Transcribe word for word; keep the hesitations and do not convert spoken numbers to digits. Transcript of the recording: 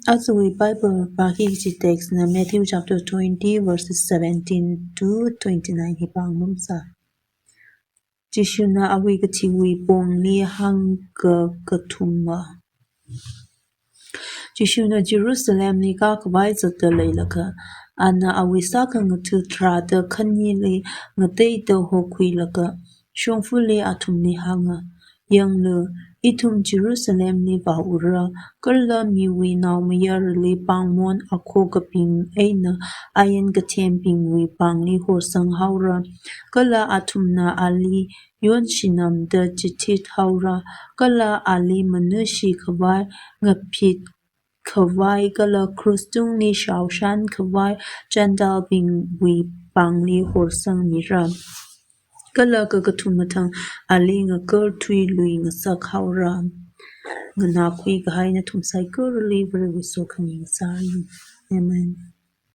Ajawui Bible pāki kaji text na Matthew chapter twenty verses seventeen to twenty-nine hi pāngarumsa. Jishuna awui kathiwui pongli hāngkakathuma. Jishuna Jerusalemli kākhavai zatta leilakha, ana awui sākhangatha tharāda khanili ngateida hokhuilaga, shongfali athumli hānga, "Yanglu, ithum Jerusalemli vāura, kala miwui naomayarali pāngmon akhokabing eina ain kathembingwui pāngli horsanghaora, kala athumna ali yonshinamda chithithaora, kala ali manushi khavai, ngaphit khavai, kala krus tungli shaoshan khavai Gentile bingwui pāngli horsangmira. Kala kakathuma thang ali ngakarthui lui ngasakhaora." Nganākhui kahai nathum saikorali Varewui sokhami sālu. Amen.